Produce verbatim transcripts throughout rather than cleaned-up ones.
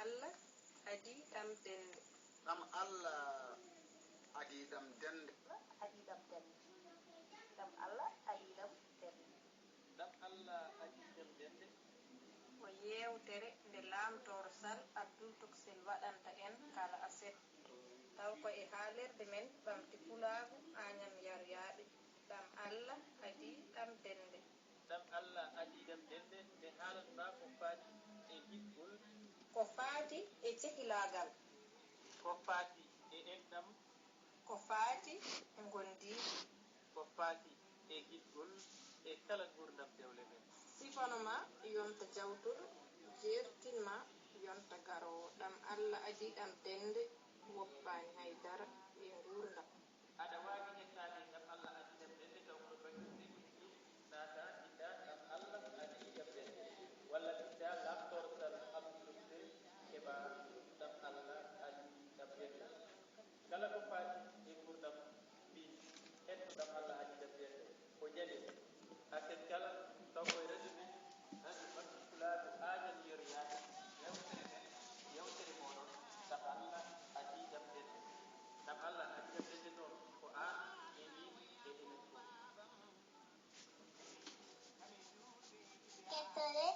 Allah adii ɗam dennde. Ɗam Allah adii ɗam dennde. Adii ɗam dennde. Ɗam Allah adii ɗam dennde. Ɗam Allah adii ɗam dennde. Ko yeewtere nde Laamtooro Sal Abdul Toksel waɗanta en kala aset, taw ko e haalirde men Ɓamti Pulaagu Añam Yaryaaɓe. Ɗam Allah adii ɗam dennde. Ɗam Allah adii ɗam dennde, nde haalanmaa ko faati e giɗgol. Ko faati e cehilaagal. Ko faati e enɗam. Ko faati e ngondiigu. Ko faati e giɗgol e kala nguurndam dewle men. Sifano ma yonta jawtuɗo, jeertin ma yonta garoowo. Ɗam Allah adii ɗam dennde, woppaani hay dara e nguurndam. Aɗa waawi ƴettaade ɗam Allah adii ɗam dennde taw ko bannge seydi Seydi Saata binndaan ɗam Allah adii ɗam dennde, walla mbinndaa Laamtooro Sal Abdul Sel keɓaa ɗam Allah adii ɗam dennde. Kala ko faati e nguurndam mbiy, hetto ɗam Allah adii ɗam dennde. Ko jaɓe. Aset kala, taw ko e radio men, radio Ɓamti Pulaagu Añam Yaryaaɓe, yewtere men, yewtere mooɗon, ɗam Allah adii ɗam dennde. Ɗam Allah adii ɗam dennde noon, ko aan e min e enen fof. Kettore,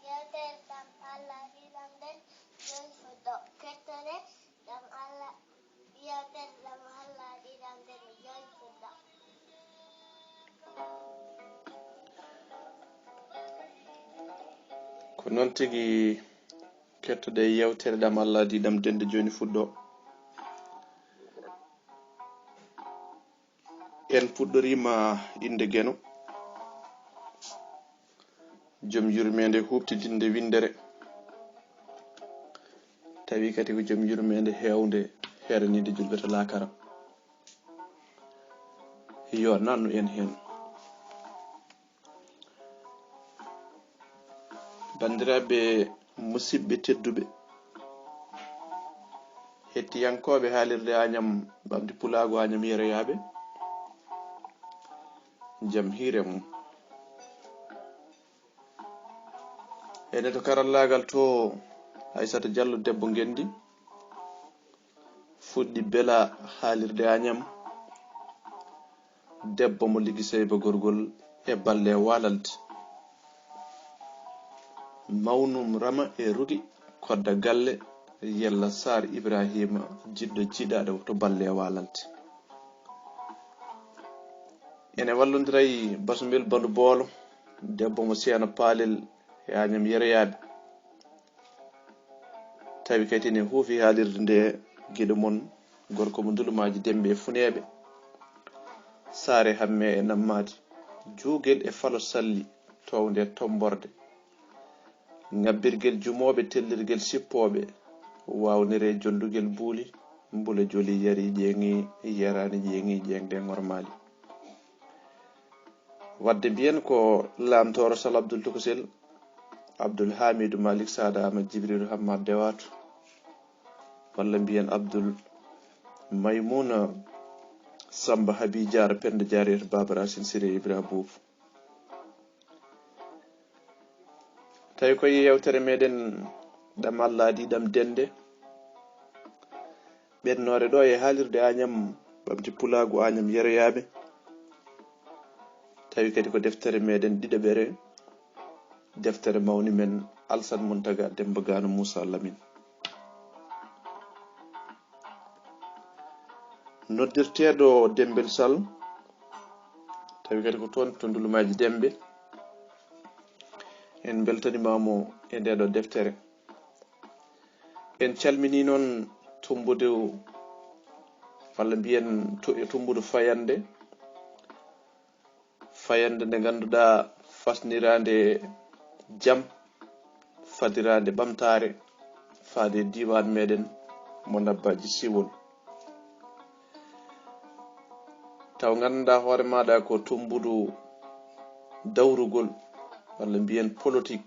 yewtere ɗam Allah adii ɗam dennde, jooni fuɗɗo. Kettore, ɗam Allah, yewtere ɗam Allah adii ɗam dennde, jooni fuɗɗo. Ko noon tigi, kettoɗen yewtere ɗam Allah adii ɗam dennde, jooni fuɗɗo. En puɗɗoriima innde Geno, jom yurmeende huuɓtidinde winndere, tawi kadi ko jom yurmeende heewnde, heeraniinde juulɓe to laakara. Yo nannu en heen. Banndiraaɓe musidɓe tedduɓe, hettiyankooɓe haalirde Añam Ɓamti Pulaagu Añam Yeroyaaɓe, jam hiire mum. Ene to karallaagal to, Aysata Jallo debbo ngenndi, fuɗɗi bela haalirde Añam, debbo mo Liggi Seyba Gorgol e balle Walalde. Mawnum Rama e Rugi Kodda Galle, Yella Saar Ibraahiima, jiɗɗo jiɗaaɗo to balle Walalde. Ene wallondiray Basumel Bandu Boolo, debbo mo Seena Paalel e Añam Yeroyaaɓe. Tawi kadi ene huufi haalirde nde giɗo mon, gorko mo Ndulumaaji Demmbe e Funeeɓe, Saare Hamme e Nammaadi, Juugel e Falo Salli, toownde e tommborde. Ŋabbirgel jumooɓe, tellirgel sippooɓe, waawnere jollugel buuli, mbula joli yari ƴeeŋi, yaraani ƴeeŋi, ƴeeŋde ŋormaali. Waɗde mbiyen ko Laamtooro Sal Abdul Tokosel, Abdul Haamiidu Maalik Saadaama, Jibriilu Hammaat Dewaatu, walla mbiyen Abdul Maymuuna Sammba Habii Jaara Pennda Jaari to Baaba Raasin Siree Ibra Buubu. Tawi ko e yewtere meɗen ɗam Allah adii ɗam dennde, ɓennoore ɗo e haalirde Añam Ɓamti Pulaagu Añam Yeroyaaɓe. Tawi kadi ko deftere meɗen ɗiɗaɓere, deftere mawni men Alsan Muntaga Demmba Gano Muusa Lamin. Noddirteeɗo Demmbel Sal, tawi kadi ko toon to Ndulumaaji Demmbe. En mbeltaniima mo e ndeeɗo deftere. En calminii noon tummbude, walla mbiyen tu-, e tummbude fayannde, fayannde nde ngannduɗaa fasniraande jam, fadiraande ɓamtaare, faade e diiwaan meɗen mo Nabbaaji Siwol. Taw ngannduɗaa hoore maaɗa ko tummbudu dawrugol, walla mbiyen politik.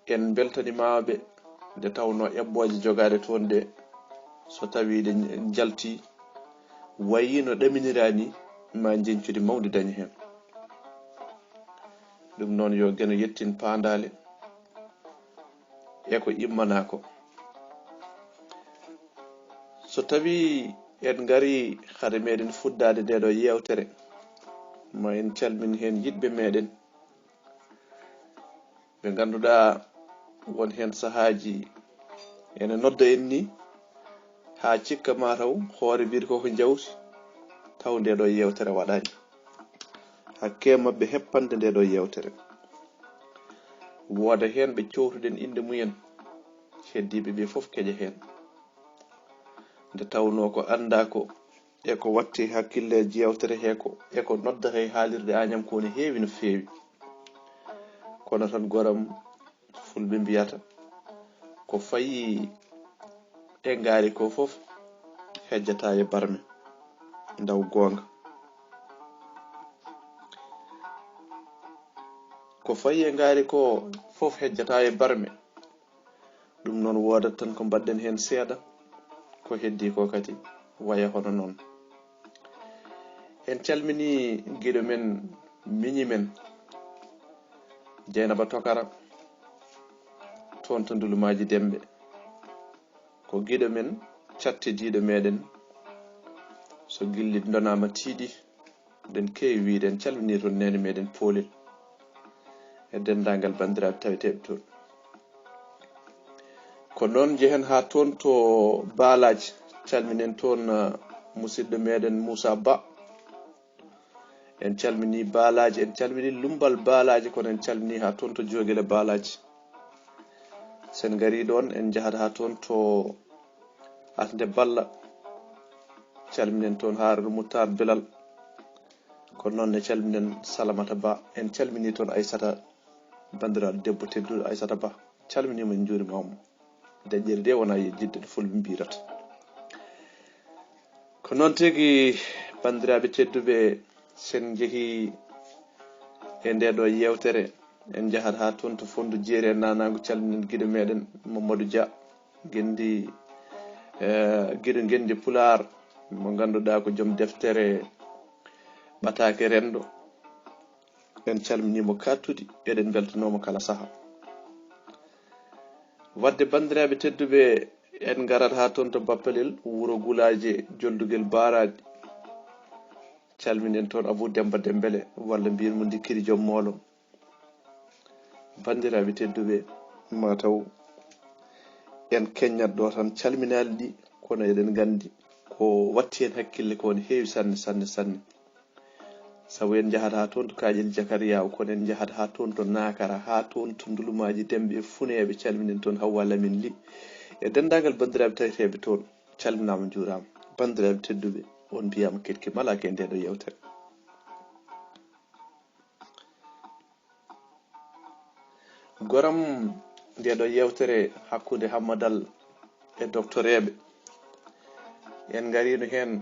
En mbeltaniima ɓe, nde tawnoo eɓɓooje jogaaɗe toon ɗe, so tawii ɗe njaltii, wayi no ɗaminiraani, ma njeñcudi mawndi dañe heen. Ɗum noon, yo Geno yettin paandaale, e ko immanaa ko. So tawii en ngarii hade meɗen fuɗɗaade ndee ɗoo yeewtere, ma en calmin heen yiɗɓe meɗen ɓe ngannduɗaa won heen sahaaji ene nodda en ni, haa cikka ma taw hoore mbiyata ko ko njawti, taw ndee ɗoo yeewtere waɗaani. Hakkee maɓɓe heppande ndee ɗoo yeewtere. Wooda heen ɓe cowtuɗen innde mumen, heddiiɓe ɓe fof keƴa heen. Nde tawnoo ko anndaa ko e ko watti hakkilleeji yeewtere hee ko, e ko noddata e haalirde Añam ko ne heewi no feewi. Kono tan goram fulɓe mbiyata, ko fayi e ngaari ko fof hejjata e barme. Ndaw goonga. Ko fayi e ngaari ko fof hejjata e barme. Ɗum noon woodat tan ko mbaɗɗen heen seeɗa, ko heddii ko kadi waya hono noon. En calminii giɗo men, miñi men, Jeynaba Tokara, toon to Ndulumaaji Demɓe. Ko giɗo men, cattidiiɗo meɗen, so gilli ndonaama tiiɗi, eɗen keewi wiyde en calminii toon neene meɗen Poolel e denndaangal banndiraaɓe taweteeɓe toon. Ko noon njehen haa toon to Baalaaji, calminen toon, ah, musidɗo meɗen Muusa Ba. En calminii Baalaaji, en calminii Lummbal Baalaaji, kono en calminii haa toon to Joogele Baalaaji. So en ngarii ɗoon, en njahat haa toon to Asnde Balla. Calminen toon Haaruna Muttar Belal. Ko noon ne calminen Salamata Ba. En calminii toon Aysata, banndiraaɗo debbo tedduɗo Aysata Ba. Calminiima, en njuuriima mo. Deƴƴere de wonaa yejjitde, no fulɓe mbiyirata. Ko noon tigi, banndiraaɓe tedduɓe, so en njehii e ndee ɗoo yeewtere, en njahat haa toon to Fonndu Jeeri e Naanaagu, calminen giɗo meɗen Mamadou Dia, ngenndi, eh, giɗo ngenndi Pulaar, mo ngannduɗaa ko joom deftere Ɓataake Renndo. En calminii mo kattudi, eɗen mbeltanoo mo kala saha. Wadde banndiraaɓe tedduɓe, en ngarat haa toon to Bappalel, wuro Gulaaje, Joldugel Baaraaɗi. Calminen toon Abuu Demmba Demmbele, walla mbiyen mo Ndikkiri Joom Moolo. Banndiraaɓe tedduɓe, ma taw en keñat ɗo tan calminaali ɗi, kono eɗen nganndi ko watti heen hakkille ko ne heewi sanne, sanne, sanne. Sabu en njahat haa toon to Kaaƴel Jakariyaa, kono en njahat haa toon to Naakara, haa toon to Ndulumaaji Demɓe e Funeeɓe, calminen toon Hawwa Lamin Li e denndaangal banndiraaɓe taweteeɓe toon. Calminaama, njuuraama. Banndiraaɓe tedduɓe, on mbiyaama keɗki malaaka e ndee ɗoo yeewtere. Goram, ndee ɗoo yeewtere hakkunde Hammadal e doktoreeɓe. En ngariino heen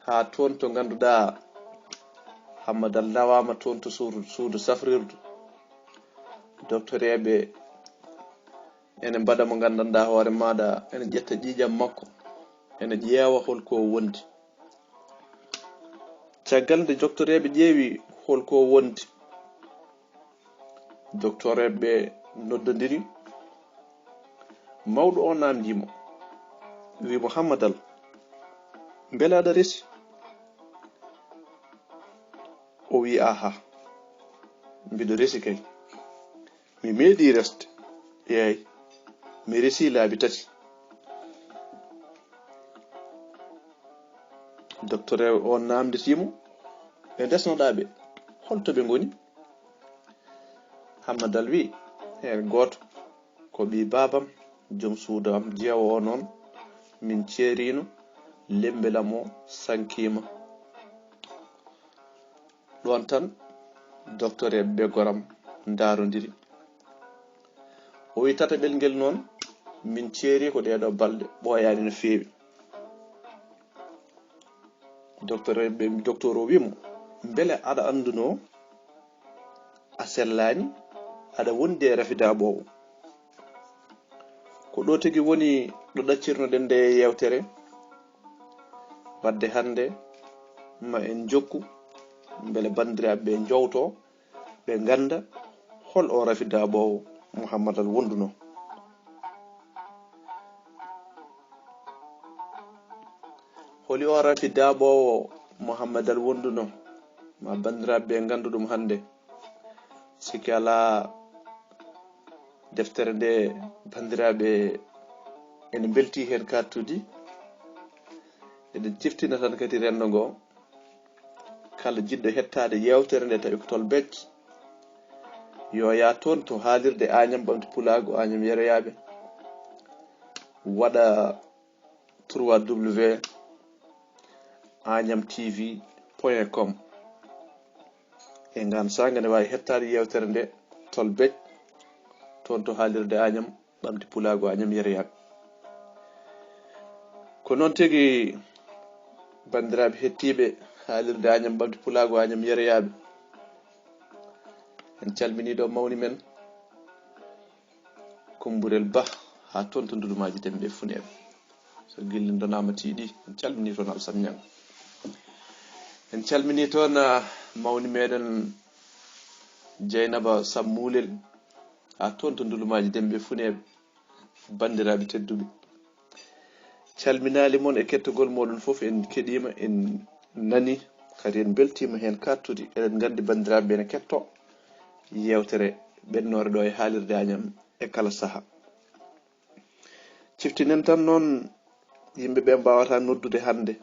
haa toon to ngannduɗaa Hammadal nawaama toon to suudu, suudu safrirdu. Doktoreeɓe ene mbaɗa mo nganndanɗaa hoore maaɗa, ene ƴetta ƴiiƴam makko, ene ƴeewa hol ko wondi. Caggal nde doktoreeɓe ƴeewi hol ko wondi, doktoreeɓe ɓe noddondiri. Mawɗo o naamndii mo, wii mo, "Hammadal, mbele aɗa resi?" O wii, "Aha, mbiɗo resi kay. Mi meeɗii resde. Eey, mi resii laabi tati." Doktoreeɓe o naamnditii mo, "Ɓe ndesnoɗaa ɓe, hol to ɓe ngoni?" Hammadal wii, "Heen gooto ko ɓii baabam, joom suudu am jeewo o noon, min ceeriino, lemmbel am o sankiima." Ɗoon tan doktoreeɓe ɓe goram ndaarondiri. O wii, "Tataɓel ngel noon, min ceeri ko ɗee ɗoo balɗe ɓooyaani no feewi." Doktoreeɓe, doktoor o wii mo, "Mbele aɗa anndunoo a sellaani, aɗa wondi e rafidaa ɓoowo?" Ko ɗo tigi woni ɗo ɗaccirnoɗen nde yeewtere. Wadde hannde ma en njokku, mbele banndiraaɓe ɓe njowto, ɓe ngannda hol o rafidaa ɓoowo. Muhammadal wonduno. Holi o rafi daaɓoowo Muhammadal wonduno, ma banndiraaɓe ɓe nganndu ɗum hannde? Sikke alaa, deftere nde, banndiraaɓe, ene mbelti heen kattudi. Eɗen ciftina tan kadi renndo ngo, kala jiɗɗo hettaade yeewtere nde tawi ko tolbeej, yo yaa toon to haalirde Añam Ɓamti Pulaagu, Añam Yeroyaaɓe, waɗa trois w añam t v point com. E ngaan saanga ne waawi hettaade yeewtere nde tolbeej toon to haalirde Añam Ɓamti Pulaagu, Añam Yeroyaaɓe. Ko noon tigi, banndiraaɓe hettiiɓe haalirde Añam Ɓamti Pulaagu, Añam Yeroyaaɓe, en calminii ɗo mawni men Kumburel Bah, haa toon to Ndulumaaji Demɓe Funeeɓe. So gilli donaama tiiɗi, en calminii toon Alsan Ñaŋ. En calminii toon, ah, mawni meɗen Jeynaba Sam Muulel, haa toon to Ndulumaaji Demɓe Funeeɓe, banndiraaɓe tedduɓe. Calminaali mon e kettagol mooɗon fof, en keɗiima, en nani, kadi en mbeltiima heen kattudi. Eɗen nganndi banndiraaɓe ene ketto yeewtere ɓennoore ɗo e haalirde Añam e kala saha. Ciftinen tan noon yimɓe ɓe mbaawata noddude hannde,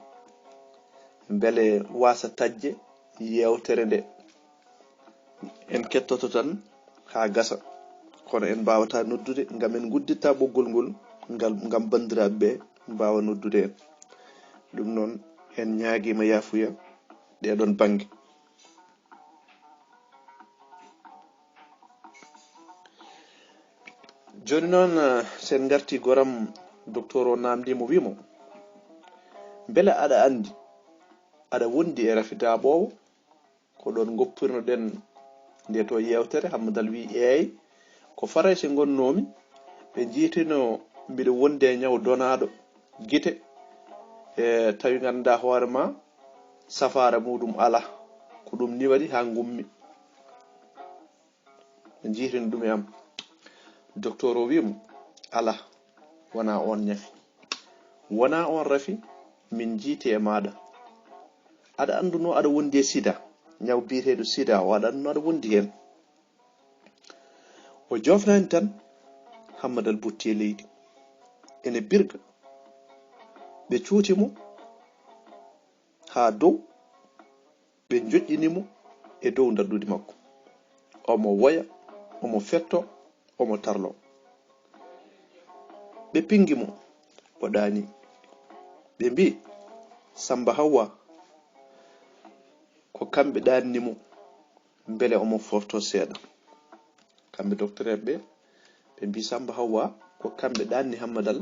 mbele waasa taƴde yeewtere nde. En kettoto tan haa gasa, kono en mbaawata noddude ngam en ngudditta ɓoggol ngol, ngal, ngam banndiraaɓe ɓe mbaawa noddude en. Ɗum noon, en ñaagiima yaafuya ɗeɗon bannge. Jooni noon, eh, so en ngarti goram, docteur o naamndii mo, wii mo, mbele aɗa anndi, aɗa wondi e rafi daaɓoowo? Ko ɗoon ngoppirno-ɗen nde to yeewtere. Hammadal wii, eey, ko Farayse ngonnoomi, ɓe njiytino mbiɗo wondi e ñaw donaaɗo gite, e tawi nganndaa hoore ma, safaara muuɗum alaa. Ko ɗum ni waɗi haa ngummi. Ɓe njiytini ɗum e am. Docteur o wii mo, alaa, wonaa oon ñafi. Wonaa oon rafi min njiytii e maaɗa. Aɗa anndunoo aɗa wondi e sida, ñaw biyeteeɗo sida o, aɗa anndunoo aɗa wondi heen. O joofnaani tan, Hammadal botti e leydi. Ene birga. Ɓe cuuti mo haa dow, ɓe njoƴƴini mo e dow ndaɗɗudi makko. Omo woya, omo fetto, omo tarlo. Ɓe pinngi mo, o ɗaani. Ɓe mbii, Samba Hawwa, ko kamɓe ɗaanni mo, mbele omo foofto seeɗa. Kamɓe doktoreeɓe ɓe, ɓe mbii Samba Hawwa ko kamɓe ɗaanni Hammadal,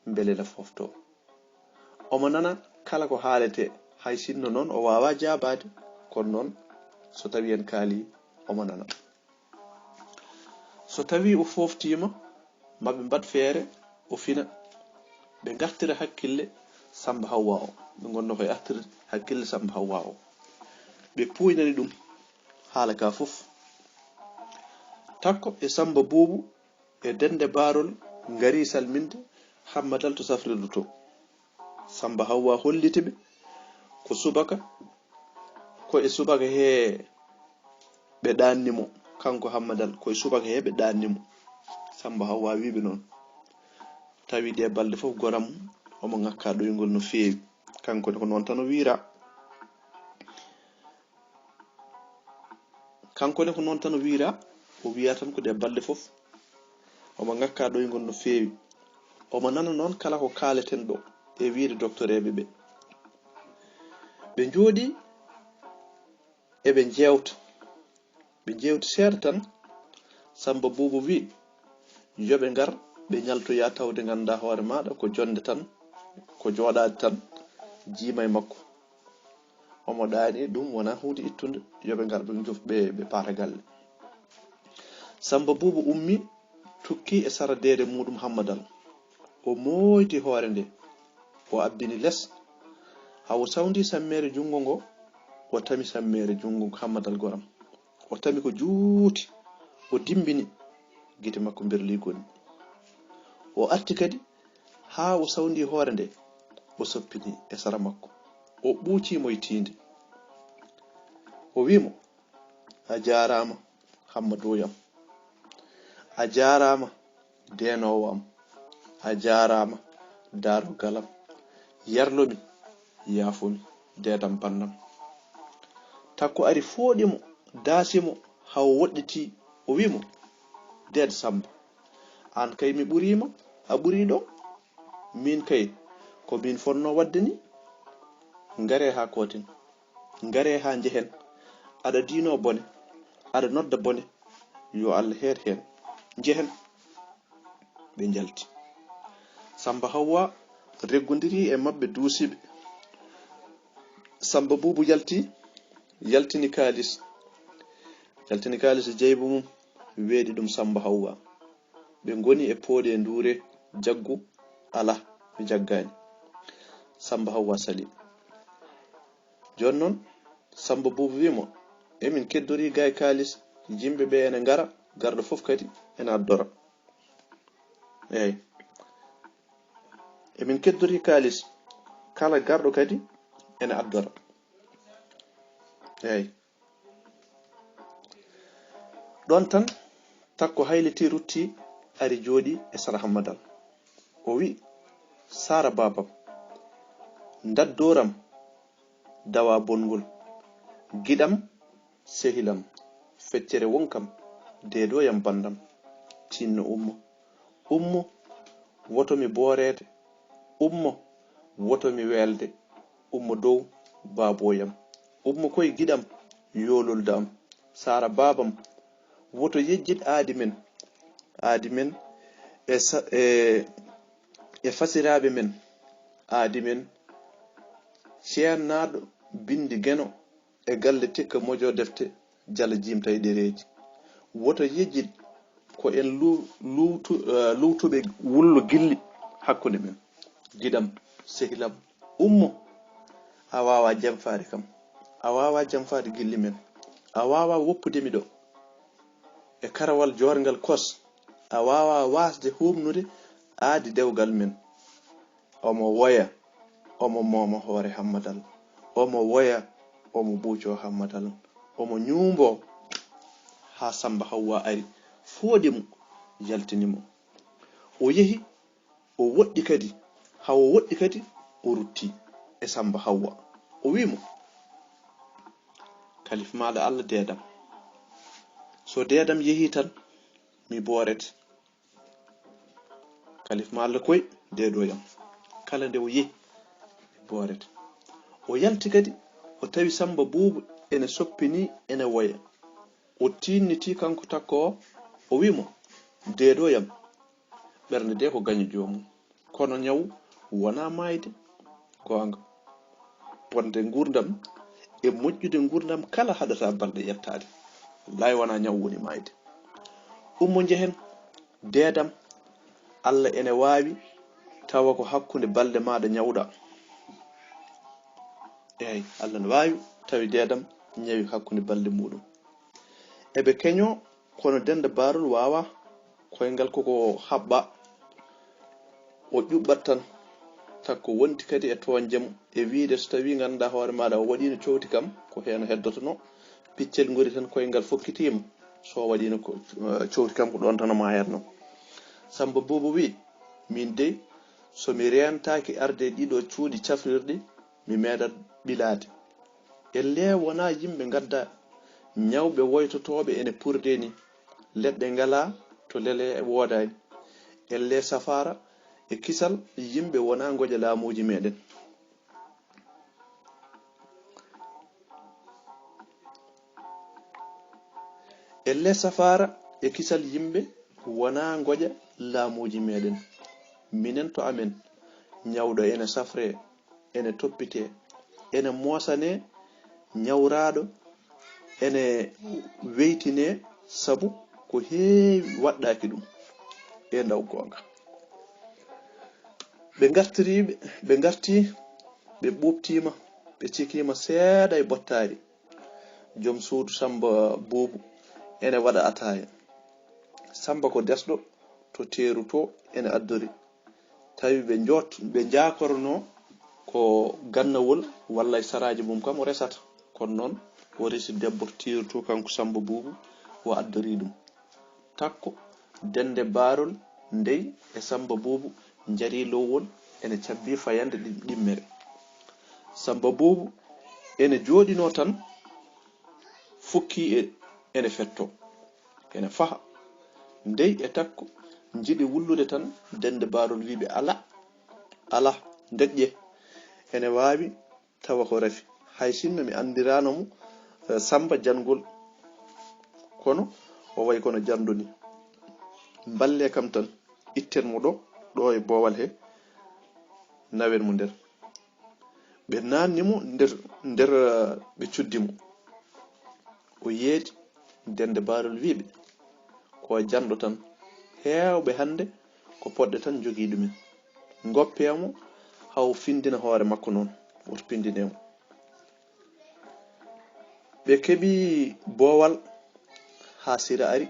mbele ene foofto. Omo nana kala ko haaletee, hay sinno noon o waawaa jaabaade, kono noon so tawii en kaalii, omo nana. So tawii o fooftiima, ma ɓe mbaɗ feere, o fina. Ɓe ngartira hakkille Samba Hawwa o. Ɓe ngonno koye artirde hakkille Samba Hawwa o. Ɓe puuynani ɗum haala ka fof. Takko e Samba Buubu e Dennde Baarol ngari salminde Hammadal to safrirdu to. Samba Hawwa holliti ɓe ko subaka, ko e subaka he ɓe ɗaanni mo, kanko Hammadal, ko e subaka he ɓe ɗaanni mo. Samba Hawwa wii ɓe noon. Tawi ɗe balɗe fof goram omo ŋakka ɗoyngol no feewi. Kanko ne ko noon tan o wiira. Kanko ne ko noon tan o wiira, o wiya tan ko ɗe balɗe fof. Omo ŋakka ɗoyngol no feewi. Omo nana noon kala ko kaaleten ɗo e wiide doktoreeɓe ɓe. Ɓe njooɗii, eɓe njeewta. Ɓe njeewti seeɗa tan, Samba Buubu wii, yo ɓe ngar, ɓe ñaltoya tawde nganndaa hoore maaɗa ko jonnde tan, ko jooɗaade tan, jiima e makko. Omo ɗaani ɗum wonaa huunde ittunde, yo ɓe ngar, ɓe njof-, ɓe, ɓe paata galle. Samba Buubu ummii, tukkii e saradeede muuɗum Hammadal. O mooyti hoore nde, o abbini les. Haa o sawndii sammeere junngo ngo, o tami sammeere junngo Hammadal goram. O tami ko juuti, o dimmbini. gite makko mberlii goni. O arti kadi haa o sawndii hoore nde, o soppini e sara makko. O ɓuucii mo e tiinde. O wii mo, "A jaaraama, Hammadou yam. A jaaraama, deenoowo am. A jaaraama, daarogal am. Yarlo mi, yaafo mi, deedam banndam." Takko ari fooɗi mo, daasi mo, haa o woɗɗitii, o wii mo, "Deed Sammba, aan kay mi ɓurii ma, a ɓurii ɗo. Miin kay, ko miin fotnoo waɗde ni. Ngaree haa kooten. Ngaree haa njehen. Aɗa diinoo bone, aɗa nodda bone. Yo Allah heer heen. Njehen." Ɓe njalti. Sammba Hawwa reggondiri e maɓɓe duusiiɓe. Sammba Buubu yalti, yaltini kaalis. Yaltini kaalis e jeyba mum, weeɗi ɗum Sammba Hawwa. Ɓe ngoni e pooɗe e nduure, jaggu alaa, ɓe jaggaani. Sammba Hawwa sali. Jooni noon, Sammba Buubu wii mo, "Emin keddorii gaay kaalis, yimɓe ɓe ene ngara, garɗo fof kadi ene addora." Eey. "Emin keddorii kaalis, kala garɗo kadi ene addora." Eey. Ɗoon tan, Takko hayliti, rutti, ari jooɗi e sara Hammadal. O wi, "Sara baabam, ndaddooram, dawa bonngol, giɗam, sehilam, feccere wonkam, deedoyam banndam, tinno ummo. Ummo, woto mi booreede. Ummo, woto mi weelde. Ummo dow, baaboyam. Ummo koy giɗam, yoololda am. Sara baabam, woto yejjit aadi men. Aadi men e sa-, e, e fasiraaɓe men. Aadi men, ceernaaɗo binndi Geno e galle Tikka mojo defte, jala jiimta e ɗereeji. Woto yejjit ko en lu-, luwtu-, eh, luwtuɓe wullo gilli hakkunde men. Giɗam, sehilam, ummo. A waawaa jamfaade kam. A waawaa jamfaade gilli men. A waawaa woppude mi ɗo e karawal joorngal kos. A waawaa waasde huuɓnude aadi dewgal men." Omo woya, omo mooma hoore Hammadal. Omo woya, omo ɓuucoo Hammadal. Omo ñuumboo haa Sammba Hawwa ari, fooɗi mo, yaltini mo. O yehi, o woɗɗi kadi, haa o woɗɗi kadi, o rutti e Sammba Hawwa. O wii mo, "Kalif maaɗa Allah deedam. So deedam yehii tan, mi boorete. Kalif maaɗa koy, deedoyam." Kala nde o yehi, mi boorete. O yalti kadi, o tawi Sammba Buubu ene soppinii, ene woya. O tiinniti kanko Takko o, o wii mo, "Deedoyam, ɓernde de ko gaño joomum. Kono ñaw wonaa maayde." Goonga. Bonde nguurndam e moƴƴude nguurndam kala haɗata balɗe yettaade. Wallaahi wonaa ñaw woni maayde. Ummo njehen, deedam, Allah ene waawi tawa ko hakkunde balɗe maaɗa ñawɗa. Eey, Allah ne waawi tawi deedam ñawi hakkunde balɗe muuɗum. Eɓe keñoo, kono dennda baarol waawaa. Koyngal koko haɓɓa, o ƴuɓɓat tan. Takko wonti kadi e toñde mum, e wiyde so tawii ngannduɗaa hoore maaɗa o waɗiino cowti kam, ko heen o heddotonoo. Piccel ngori tan, koyngal fokkitiima. So o waɗiino ko, eh, cowti kam, ko ɗoon tan o maayatnoo. Sammba Buubu wii, "Miin dey, so mi reentaaki arde e ɗiɗo cuuɗi cafrirɗi, mi meeɗat ɓilaade." Ellee wonaa yimɓe ngadda ñawɓe woytotooɓe ene purde ni. Leɗɗe ngalaa to lele woodaani. Ellee safaara e kisal yimɓe wonaa ngoƴa laamuuji meeɗen. Ellee safaara e kisal yimɓe wonaa ngoƴa laamuuji meeɗen. Minen to amen, ñawɗo ene safree, ene toppitee, ene moosanee, ñawraaɗo ene weytinee, sabu ko heewi waɗɗaaki ɗum. E ndaw goonga. Ɓe ngartiri, ɓe ngarti, ɓe ɓuuɓtiima, ɓe cikiima seeɗa e bottaari. Joom suudu Sammba Buubu ene waɗa ataaya. Samba ko desɗo to teeru to ene addori. Tawi ɓe njoot-, ɓe njaakornoo ko gannawol walla e saraaji mum kam o resata. Kono noon o resi debbo to teeru to, kanko Samba Buubu, o addori ɗum. Takko, dennde baarol ndey e Samba Buubu njarii lowol ene cabbii fayannde ɗim-, ɗimmere. Samba Buubu ene jooɗinoo tan, fukkii e, ene fettoo, ene faha. Ndey e Takko njiɗi wullude tan, dennde baarol wii ɓe, "Alaa, alaa, ndeƴƴee, ene waawi tawa ko rafi." Hay sinno mi anndiraano mo, eh, Samba janngol, kono o wayi kono janndo ni. "Mballee kam tan, itten mo ɗo, ɗo e boowal he, nawen mo nder." Ɓe naanni mo nder, nder, eh, ɓe cuddi mo. O yeeti, dennde baarol wii ɓe, "Ko janndo tan, heewɓe hannde ko poɗɗe tan njogii ɗumen. Ngoppee mo, haa o findina hoore makko noon, woto pindinee mo." Ɓe keɓi boowal haa Sira ari,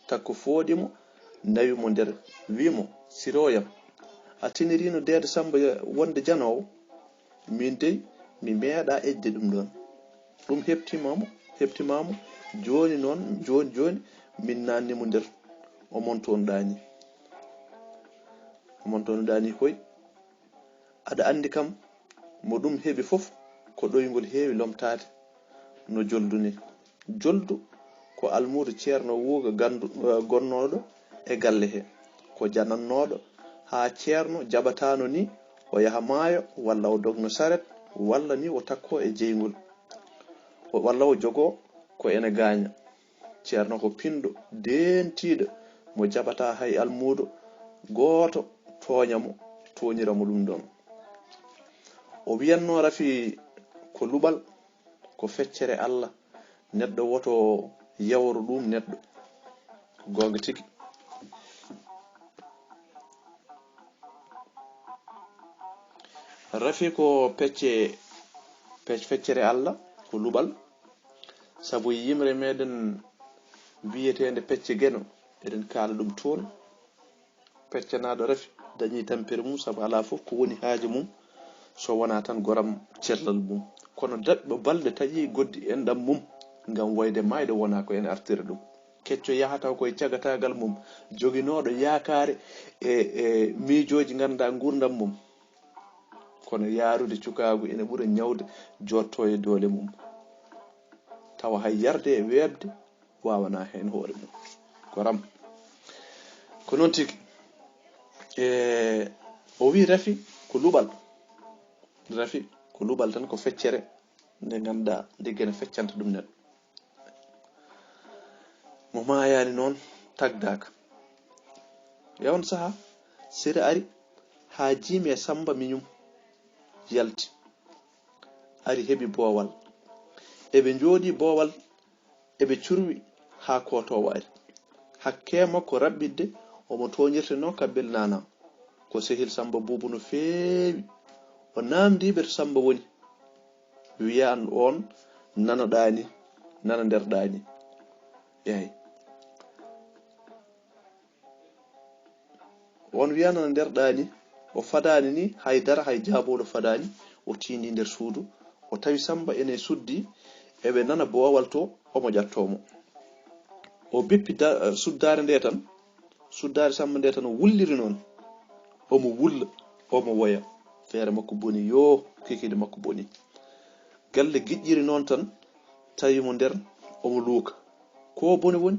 Takko fooɗi mo, nawi mo nder, wii mo, "Sirooyam, a tiniriino deede Samba wonde janoowo? Min dey, mi meeɗaa ƴeƴde ɗum ɗoon. Ɗum heɓtiima mo, heɓtiima mo, jooni noon, jooni, jooni, min naanni mo nder, o montono ɗaani. O montono ɗaani koy. Aɗa anndi kam, mo ɗum heɓi fof, ko ɗoyngol heewi lomtaade, no joldu ni. Joldu ko almuudo Ceerno Wuuga gandu, eh, gonnooɗo e galle he. Ko janannooɗo haa Ceerno jaɓataano ni o yaha maayo, walla o dogno saret, walla ni o takkoo e jeyngol, o, walla o jogoo ko ene gaaña. Ceerno ko pinɗo deentiiɗo mo jaɓataa hay almuudo gooto tooña mo, tooñira mo ɗum ɗoon." O wiyatnoo rafi ko luɓal, ko feccere Alla, neɗɗo woto yawro ɗum neɗɗo. Ko goonga tigi. Rafi ko pecce, pec-, feccere Alla, ko luɓal. Sabu yimre meɗen wiyeteende Pecce Geno, eɗen kaala ɗum toon. Peccanaaɗo rafi dañii tampere mum, sabu alaa fof ko woni haaje mum so wonaa tan goram cellal mum. Kono daɗɗo balɗe taƴii goddi enɗam mum, ngam wayde maayde wonaa ko ene artira ɗum. Kecco yaha taw koye cagataagal mum, joginooɗo yaakaare e, e miijooji ngannduɗaa nguurndam mum. Kono yaarude cukaagu ene ɓura ñawde jooɗtoo e doole mum. Tawa hay yarde e weeɓde waawanaa heen hoore mum. Goram. Ko noon tigi. E, o wii rafi ko luɓal. Rafi ko luɓal tan, ko feccere nde ngannduɗaa nde geno feccanta ɗum neɗɗo. Mo maayaani noon tagdaaka. E oon sahaa, Sira ari haa jiimi e Samba miñum yalti. Ari heɓi boowal. Eɓe njooɗii boowal, eɓe curwi haa kootoowo ari. Hakkee makko raɓɓiɗde, omo tooñirtenoo Kabbel Naana. Ko sehil Samba Buubu no feewi. O naamndii ɓe to Samba woni. Wiya an oon nana ɗaani, nana nder ɗaani. Eey. On wiya nana nder ɗaani, o fadaani ni hay dara, hay jaabooɗo fadaani, o tiindii nder suudu, o tawi Samba ene suddi, eɓe nana boowal to, omo ƴattoo mo. O bippi da-, suddaare nde tan, suddaare Samba nde tan o wulliri noon, omo wulla, omo woya. Feere makko boni, yoo, kikiiɗe makko boni. Galle giƴƴiri noon tan, tawi mo nder, omo luuka. Ko boni woni?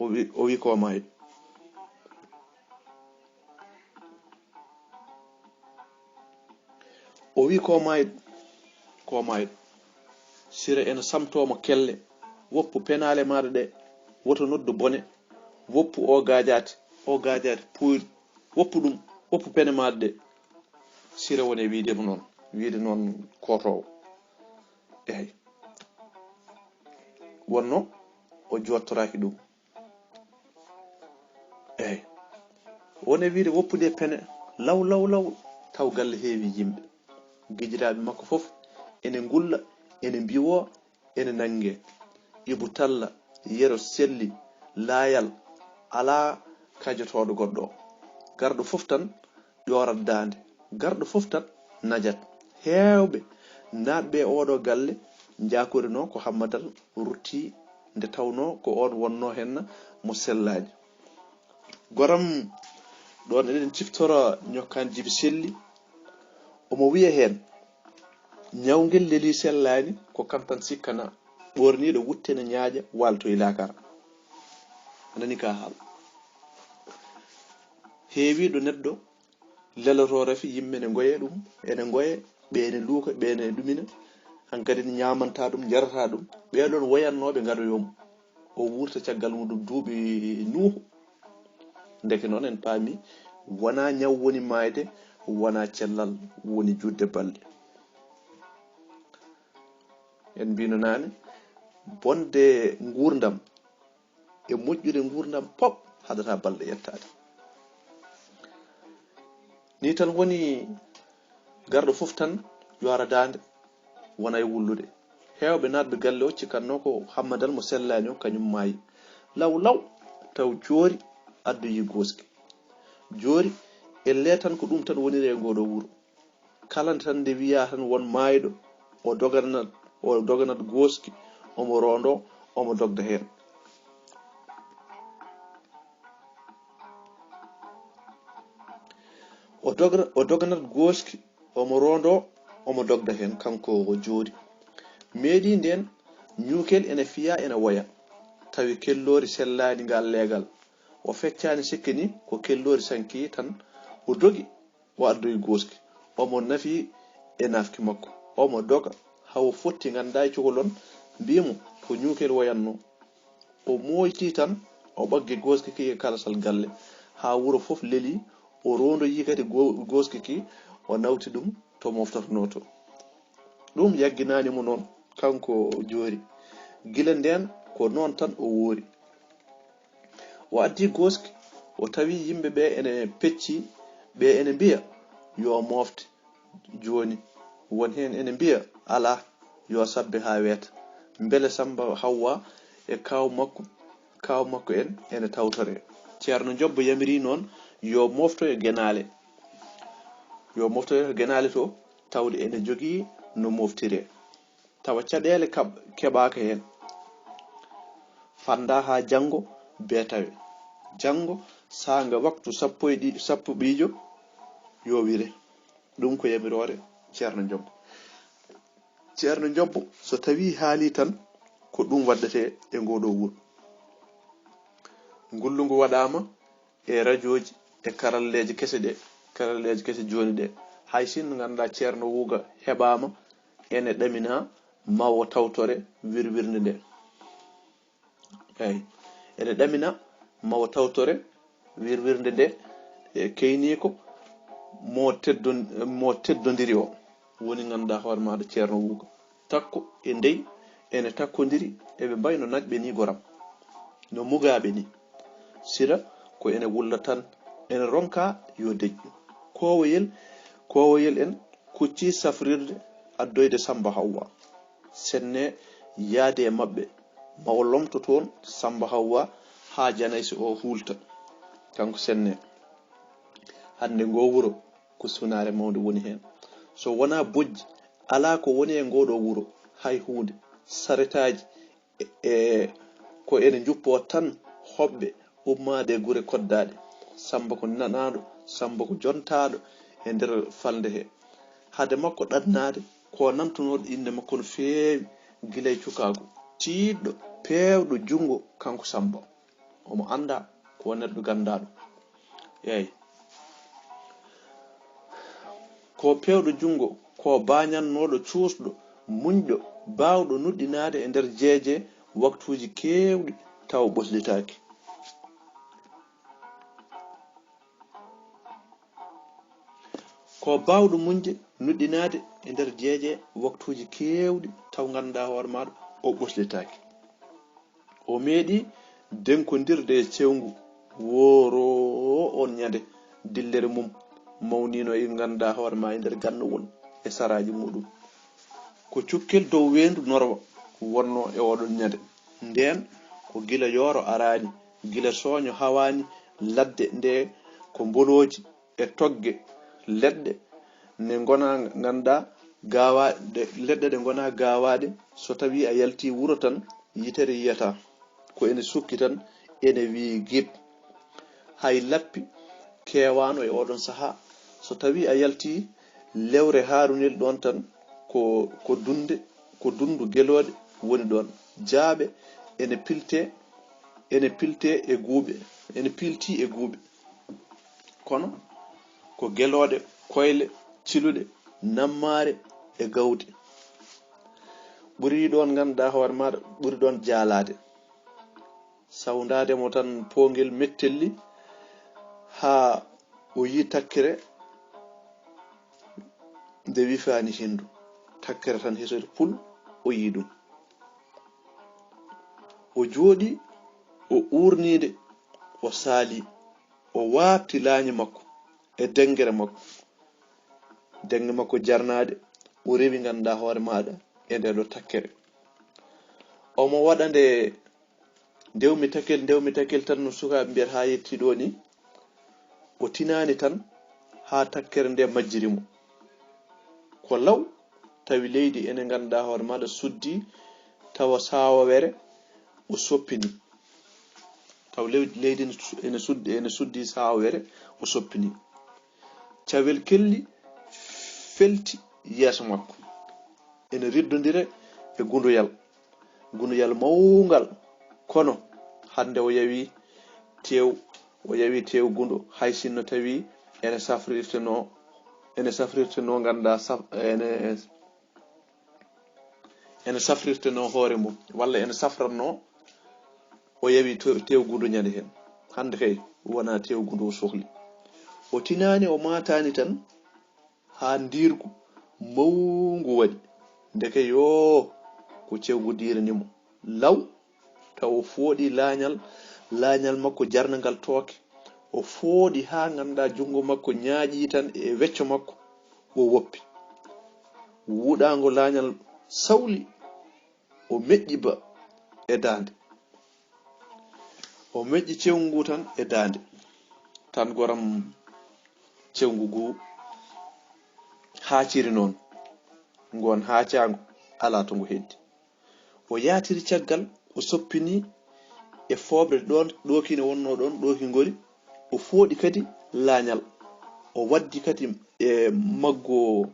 O wi, o wi ko maayɗo. O wi ko maayɗo, ko maayɗo. Sira ene samtoo mo kelle, woppu penaale maaɗa ɗe, woto noddu bone, woppu o gaajaate, o gaajaate puyri, woppu ɗum, woppu pene maaɗa ɗe. Sira woni e wiide mo noon, wiide noon kootoowo. Eey. Wonno o jooɗtoraaki ɗum. Eey. Woni e wiide woppude pene law, law, law, taw galle heewi yimɓe. Gijiraaɓe makko fof ene ngulla, ene mbiwoo, ene nannge. Ibu Talla, Yero Selli, Laayal, alaa kajotooɗo goɗɗo o. Garɗo fof tan ƴoorat daande, garɗo fof tan najat. Heewɓe naatɓe e ooɗo galle njaakorinoo ko Hammadal rutti, nde tawnoo ko oon wonnoo heen mo sellaani. Goram, ɗoon eɗen ciftora ñokkaani Jibi Selli. Omo wiya heen, ñawngel lelii sellaani, ko kam tan sikkana, ɓoorniiɗo wutte ne ñaaƴa, waaltoyi laakara. A nani ka haal. Heewiiɗo neɗɗo lelotoo rafi, yimɓe ne ngoya ɗum, ene ngoya, ɓe ene luuka, ɓe ene ɗumina. Hankadi ne ñaamanta ɗum, jarata ɗum. Ɓee ɗoon woyannooɓe ngadoyoo mo. O wuurta caggal muɗum duuɓi Nuuhu. Ndeke noon en paami, wonaa ñaw woni maayde, wonaa cellal woni juutde balɗe. En mbino naane, bonde nguurndam e moƴƴude nguurndam pop haɗata balɗe yettaade. Ni tan woni garɗo fof tan yoora daande, wona e wullude. Heewɓe naatɓe galle o cikatnoo ko Hammadal mo sellaani o, kañum maayi. Law law, taw Joori addoyi gooski. Joori, ellee tan ko ɗum tan woniri e ngoo ɗoo wuro. Kala tan nde wiyaa tan won maayɗo, o doganat, o doganat gooski, omo roondoo, omo dogda heen. O dogra-, o doganat gooski, omo roondoo, omo dogda heen, kanko o Joori. Meeɗii ndeen, ñuukel ene fiya, ene woya. Tawi kelloori sellaani ngal leegal. O feccaani sikke ni, ko kelloori sanki tan, o dogi, o addoyi gooski. Omo nafi e nafki makko. Omo doga, haa o fotti nganndaa e cukalon, mbii mo ko ñuukel woyatnoo. O mooyti tan, o ɓaggi gooski ki e kalasal galle, haa wuro fof lelii, o roondoyi kadi go-, gooski ki, o nawti ɗum to moftotonoo to. Ɗum yagginaani mo noon, kanko Joori. Gila ndeen, ko noon tan o woori. O addi gooski, o tawi yimɓe ɓe ene pecci, ɓe ene mbiya, "Yo moofte." Jooni, won heen ene mbiya, "Alaa, yo sabbe haa weeta." Mbele Samba Hawwa e kaaw makko, kaaw makko en ene tawtore. Ceerno Jobbo yamiri noon, yo mooftoyo genaale. Yo mooftoyo genaale to, tawde ene jogii no mooftiree. Tawa caɗeele kaɓ-, keɓaaka heen. Fannda haa janngo bee tawe. Janngo saanga waktu sappo e ɗi-, sappo ɓiijo yowire. Ɗum ko yamiroore Ceerno Jobbo. Ceerno Jobbo, so tawii haalii tan, ko ɗum waɗdetee e ngoo ɗoo wuro. Ngullu ngu waɗaama e rajooji, e karalleeje kese ɗe, karalleeje kese jooni ɗe. Hay sinno ngannduɗaa Ceerno Wuuga heɓaama, ene ɗaminaa ma o tawtore wirwirnde nde. Eey, ene ɗaminaa ma o tawtore wirwirnde nde, e keyniiko mo teddon-, mo teddondiri o, woni ngannduɗaa hoore maaɗa Ceerno Wuuga. Takko e ndey ene takkondiri, eɓe mbayi no naƴɓe ni goram, no mugaaɓe ni. Sira ko ene wulla tan, ene ronka yo deƴƴu. Koowoyel, koowoyel en kucci safrirde addoyde Samba Hawwa. Senne yaade e maɓɓe, ma o lomto toon Samba Hawwa haa janayse o huulta. Kanko Senne. Hannde ngoo wuro ko sunaare mawnde woni heen. So wonaa bojji, alaa ko woni e ngoo ɗoo wuro, hay huunde. Saretaaji e, e ko ene njuppoo tan hoɓɓe ummaade e gure koddaaɗe. Samba ko nanaaɗo, Samba ko jontaaɗo e nder falnde he. Hade makko ɗannaade, ko nantunooɗo innde makko no feewi gila e cukaagu. Tiiɗɗo, peewɗo junngo, kanko Samba. Omo anndaa ko neɗɗo ganndaaɗo. Eey. Ko peewɗo junngo, ko baañannooɗo, cuusɗo, muñɗo, baawɗo nuɗɗinaade e nder jeeje waktuuji keewɗi tawa ɓoslitaaki. Ko baawɗo muñde, nuɗɗinaade e nder jeeje waktuuji keewɗi taw ngannduɗaa hoore maaɗa o ɓoslitaaki. O meeɗi denkondirde e cewngu wooro oon ñande dillere mum mawniino e ngannduɗaa hoore maa e nder gannowol e saraaji muɗum. Ko cukkel dow weendu Norwa wonnoo e ooɗoon ñande. Ndeen ko gila yooro araani Gila sooño hawaani ladde nde ko mbolooji e togge leɗɗe ne ngona ngannda gawaɗe, leɗɗe ɗe ngona gawaɗe. So tawi a yalti wuro tan, yitere yiyata ko ene sukki tan, ene wiyi gib. Hay lappi kewaano e oɗon saha. So tawi a yalti lewre Harunel ɗon tan, ko, ko dunde, ko dundu gelooɗe woni ɗon. Jaaɓe ene pilte, ene pilte e guuɓe, ene pilti e guuɓe. Kono ko gelooɗe koyle ciluɗe, nammaare e gawde. Ɓuri ɗon ngannduɗaa hoore maaɗa, ɓuri ɗon jaalaade. Sawndaade mo tan poongel mettelli haa o yi takkere nde wifaani henndu. Takkere tan hesori pul, o yi ɗum. O jooɗi, o uurniinde, o saali, o waabti laañi makko e denngere makko. Dennge makko jarnaade, o rewi ngannduɗaa hoore maaɗa e ndee ɗo takkere. Omo waɗa nde ndewmi takel, ndewmi takel tan no sukaaɓe mbiyata haa yetti ɗo ni. O tinaani tan haa takkere nde majjiri mo. Ko law tawi leydi ene ngannduɗaa hoore maaɗa suddi tawa saawawere o soppini. Taw lew-, leydi ene su-, ene suddi, ene suddi saawere, o soppini. Cawel kelli felti yeeso makko. Ene riddondire e gunduyal. Gunduyal mawngal. Kono hannde o yawi tew, o yawi tew gundu, hay sinno tawi ene safrirteno, ene safrirteno ngannduɗaa saf-, ene ene safrirtenoo hoore mum, walla ene safratnoo, o yawi to-, tew gundu ñande heen. Hannde kay, wonaa tew gundu o sohli. O tinaani, o maataani tan, haa ndiirgu mawngu waɗi. Ndeke yoo, ko cewngu diirani mo. Law, taw o fooɗi laañal, laañal makko jarnangal tooke. O fooɗi haa ngannduɗaa junngo makko ñaaƴii tan e wecco makko, o woppi. Wuɗaango laañal sawli, o meƴƴi ba e daande. O meƴƴi cewngu ngu tan e daande. Tan goram cewngu ngu haaciri noon. Ngoon haacaango alaa to ngu heddi. O yaatiri caggal, o soppini e fooɓre ɗoon, ɗooki ne wonnoo ɗoon, ɗooki ngori. O fooɗi kadi laañal. O waddi kadi e maggo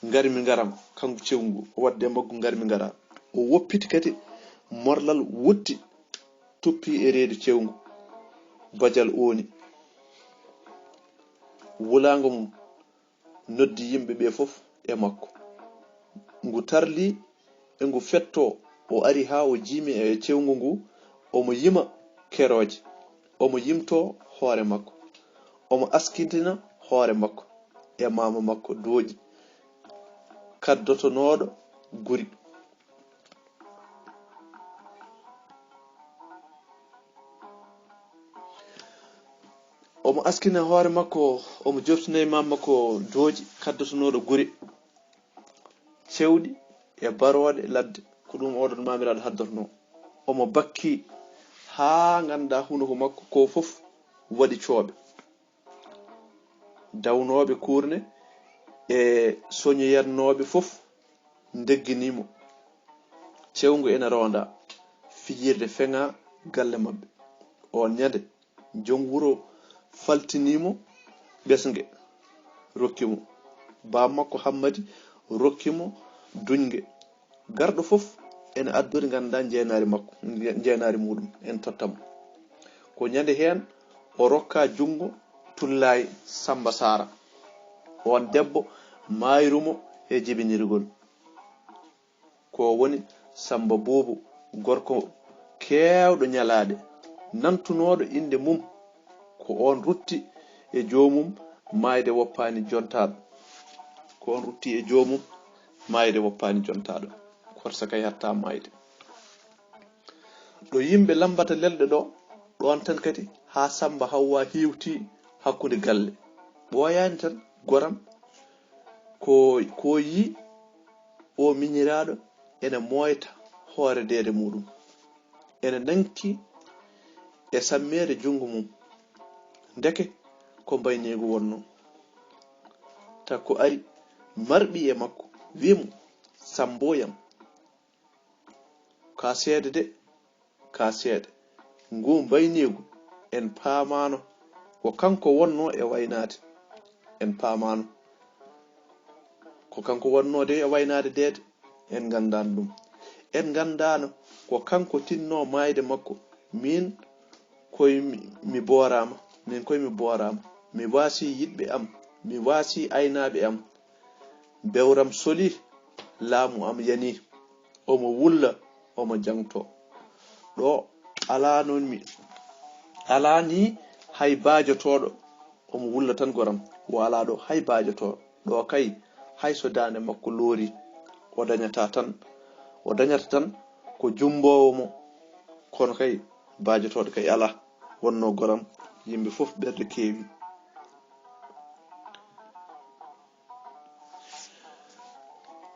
ngarmi ngaram, kanko cewngu ngu. O waddi e maggo ngarmi ngara. O woppiti kadi morlal wutti, tuppi e reedu cewngu. Bajal ooni. Wulaango mum noddi yimɓe ɓe fof e makko. Ngu tarli e ngu fettoo, o ari haa o jiimi e cewngu ngu, omo yima kerooje, omo yimtoo hoore makko, omo askintina hoore makko e maama makko dooƴi, kaddotonooɗo guri. Omo askina hoore makko, omo joftina e maama makko dooƴi, kaddotonooɗo guri cewɗi e barooɗe ladde, ko ɗum oɗon maamiraaɗo haddotonoo. Omo bakki haa nganndaa hunuko makko ko fof waɗi cooɓe. Dawnooɓe kuurne e soñoyannooɓe fof ndegginii mo. Cewngu ena roonda fijirde feŋa galle maɓɓe. Oon ñande, jom wuro faltinii mo ɓesnge, rokki mo. Baaba makko Hammadi rokki mo duñnge. Garɗo fof ene addori ngannduɗaa njeenaari makko, njeenaari muuɗum, en totta mo. Ko ñande heen o rokka junngo Tullaay Sammba Saara. Oon debbo maayru mo e jibinirgol. Ko woni Sammba Buubu, gorko keewɗo ñalaaɗe, nantunooɗo innde mum. Ko oon rutti e joomum maayde woppaani jontaaɗo. Ko oon rutti e joomum maayde woppaani jontaaɗo. Korsa kay hatta maayde. Ɗo yimɓe lammbata lelɗe ɗo, ɗoon tan kadi haa Sammba Hawwa hiiwti hakkunde galle. Ɓooyaani tan goram ko, ko yi o miñiraaɗo ene mooyta hoore deede muuɗum. Ene nanki e sammeede junngo mum. Ndeke ko mbayniigu wonnoo. Takko ari, marɓi e makko, wi'i mo, "Sammbooyam, kaa seede de, kaa seede. Nguu mbayniigu en paamaano ko kanko wonnoo e waynaade. En paamaano ko kanko wonnoo de e waynaade deede. En nganndaano ɗum. En nganndaano ko kanko tinnoo maayde makko. Miin koy mi, mi booraama, miin koy mi booraama. Mi waasii yiɗɓe am, mi waasii aynaaɓe am. Bewram solii, laamu am yanii. Omo wulla, omo jaŋtoo. Ɗo alaa noon mi, alaa ni hay baajotooɗo, omo wulla tan goram. O alaa ɗo hay baajotooɗo. Ɗo kay, hay so daande makko loori, o dañata tan, o dañata tan ko jummboowo mo. Kono kay, baajotooɗo kay alaa." Wonnoo goram, yimɓe fof ɓerɗe keewi.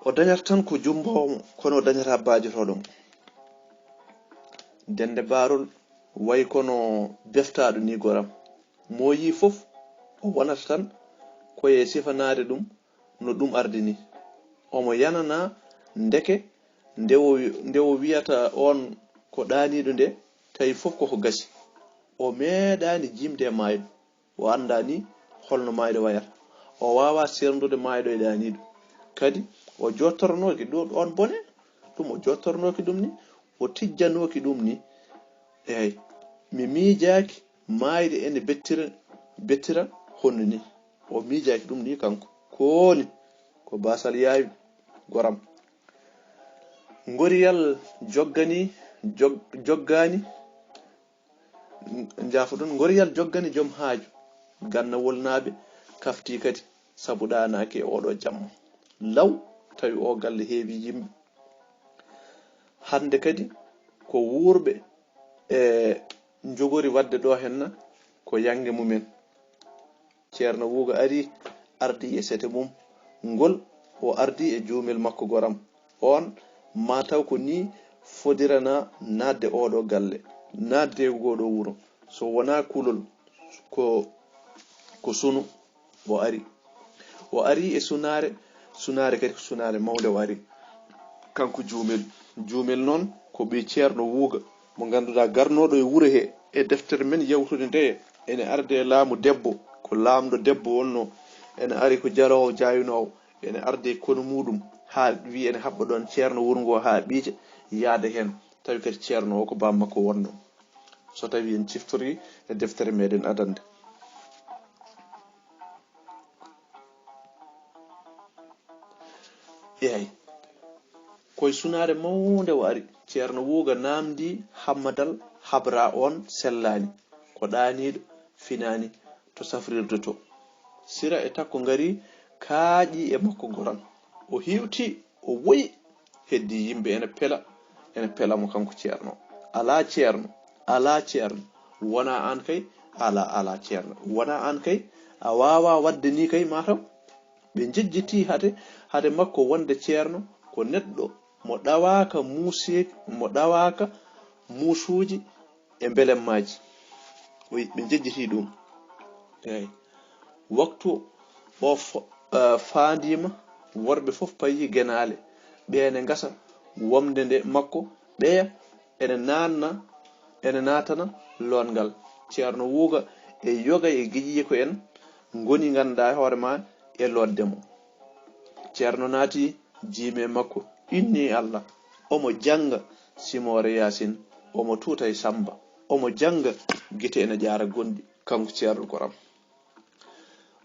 O dañata tan ko jummboowo mo, kono o dañata baajotooɗo mo. Dennde Baarol wayi kono beftaaɗo ni goram. Mo yii fof, o wonata tan ko e sifanaade ɗum no ɗum ardi ni. Omo yanana ndeke nde o, nde o wiyata oon ko ɗaaniiɗo nde, tawi fof koko gasi. O meeɗaani jiimde e maayɗo. O anndaa ni holno maayɗo wayata. O waawaa seerndude maayɗo e ɗaaniiɗo. Kadi o jottoronooki ɗum oon bone, ɗum o jottoronooki ɗum ni, o tijjanooki ɗum ni. Eey, mi miijaaki maayde ene bettira, bettira honno ni. O miijaaki ɗum ni kanko. Kooni ko baasal yaawi goram. Ngoriyal joggani, jog-, joggaani, njaafoɗon, ngoriyal joggani joom haaju. Gannawolnaaɓe kaftii kadi sabu ɗaanaaki e oɗo jamma. Law tawi o galle heewi yimɓe. Hannde kadi ko wuurɓe e njogori waɗde ɗo henna ko yannge mumen. Ceerno Wuuga ari, ardi e sete mum ngol, o ardi e juumel makko goram. Oon maa taw ko nii fodirana naatde oɗo galle, naatde e ngoɗo wuro. So wonaa kulol, ko, ko sunu o ari. O ari e sunaare, sunaare kadi ko sunaare mawnde o ari. Kanko juumel, juumel noon ko ɓii Ceerno Wuuga, mo ngannduɗaa garnooɗo e wuro he, e deftere men yawtude ndeye, ene arde e laamu debbo, ko laamɗo debbo wonnoo, ene ari ko jaloowo jaayunoowo, ene arde e konu muuɗum, haa wiyi ene haɓɓa ɗoon ceerno wuro ngoo haa ɓiija yaada heen, tawi kadi ceerno o ko baam makko wonnoo. So tawi en ciftorii e deftere meɗen adannde. Eey, koye sunaare mawnde o ari. Ceerno Wuuga naamndii Hammadal Habra oon sellaani, ko ɗaaniiɗo, finaani to safrirde to. Sira e takko ngari kaaƴi e makko goram. O hiwti, o woyi, heddii yimɓe ene pela, ene pela mo kanko ceerno. Alaa ceerno, alaa ceerno, wonaa aan kay, alaa, alaa ceerno, wonaa aan kay, a waawaa waɗde nii kay maa taw. Ɓe njejjitii hade, hade makko wonde ceerno ko neɗɗo mo ɗawaaka muuseeki, mo ɗawaaka muusuuji e mbelemmaaji. Ɓe njejjitii ɗum. Eey. Waktu o fo-, eh, faandiima, worɓe fof payii genaale. Ɓe ene ngasa womnde nde makko, ɓeya ene naatna, ene naatana lootngal. Ceerno Wuuga e yoga e giƴiiko en ngoni ngannduɗaa hoore maa e lootde mo. Ceerno naati jiime makko, inni Allah, omo jannga simoore Yaasin, omo tuuta e Samba, omo jannga gite ene ƴaara gonɗi, kanko ceerno goram.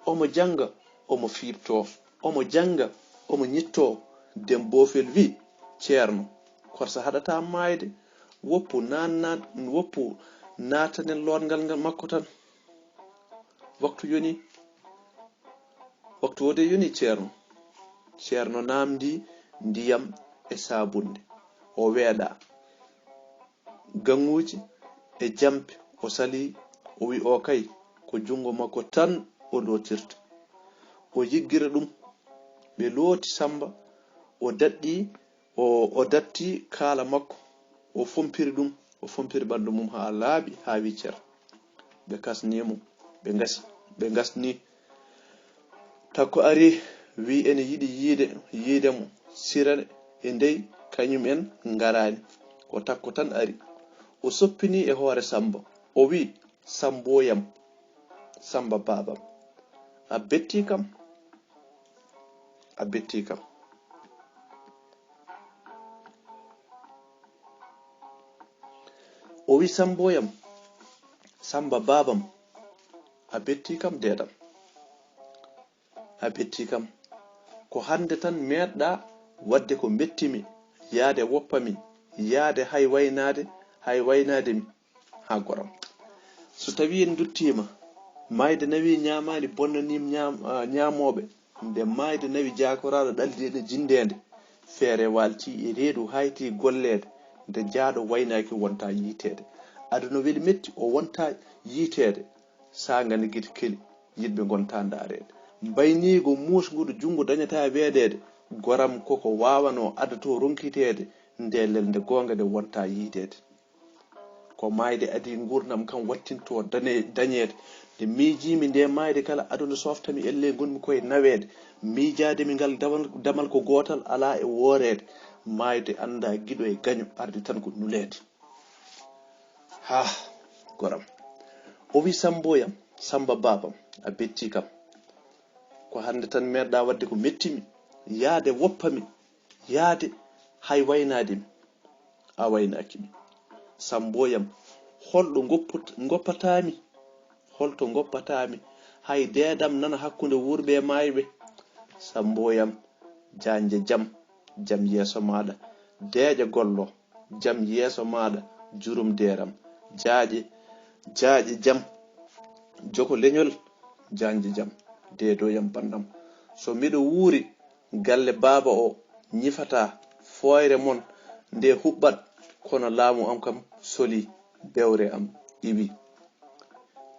Omo jannga, omo fiiptoo, omo jannga, omo ñittoo. Dem Boofel wi, "Ceerno, korsa haɗataa maayde, woppu naan-, naan-, woppu naatanen lootngal ngal makko tan." Waktu yoni, waktu woo de yoni ceerno. Ceerno naamndii ndiyam e saabunde, o weeɗaa. Gaŋuuji e jampe o salii, o wi, "O kay, ko junngo makko tan o lootirta." O yiggira ɗum, ɓe looti Samba, o daɗɗi, o, o datti kaala makko, o fompiri ɗum, O fompiri ɓanndu mum haa laaɓi, haa wiccer. Ɓe kasni mo, ɓe ngasi, ɓe ngasni. Takko ari, wi ene yiɗi yiide, yiide mo. Sira e ndey, kañum en ngaraani. Ko Takko tan ari. O soppini e hoore Sammba. O wi, "Sammboyam, Sammba baabam, a betti kam, a betti kam." O wi, "Sammboyam, Sammba baabam, a betti kam, deedam. A betti kam. Ko hannde tan meeɗɗa waɗde ko metti mi, yaade woppa mi, yaade hay waynaade, hay waynaade mi, haa goram. So tawii en nduttiima, maayde nawii ñaamaali bonnaniim ñaam-, ah, ñaamooɓe, nde maayde nawi jaakoraaɗo ɗaldi e jindeende, feere waalti e reedu hayti golleede, nde jaaɗo waynaaki wonta yiiteede. Aduna weli metti, o wonta yiiteede." Saanga ne gite keli, yiɗɓe ngonta ndaareede. Mbayniigo muusngudu junngo dañata weedeede, goram koko waawanoo addatoo ronkiteede, nde lelnde goonga nde wonta yiiteede. Ko maayde adii nguurndam kam wattinto dane-, dañeede. Nde miijiimi nde maayde kala aduna softami ellee ngonmi koye naweede. Miijaade mi ngal damal, damal ko gootal alaa e wooreede. Maayde anndaa giɗo e gaño ardi tan ko nuleede. Ha, goram. O wi, "Sammboyam, Sammba baabam, a betti kam. Ko hannde tan meeɗɗa waɗde ko metti mi. Yaade woppa mi, yaade hay waynaade mi. A waynaaki mi. Sammboyam, holɗo ngopput-, ngoppataa mi? Holto ngoppataa mi? Hay deedam nana hakkunde wuurɓe e maayɓe. Sammboyam, jaanje jam, jam yeeso maaɗa. Deeƴa gollo, jam yeeso maaɗa, jurum deeram. Jaaƴe, jaaƴe jam, joko leñol, jaanje jam. Deedoyam banndam. So miɗo wuuri, galle baaba o ñifataa, fooyre mon nde huɓɓat, kono laamu am kam solii, bewre am iwi."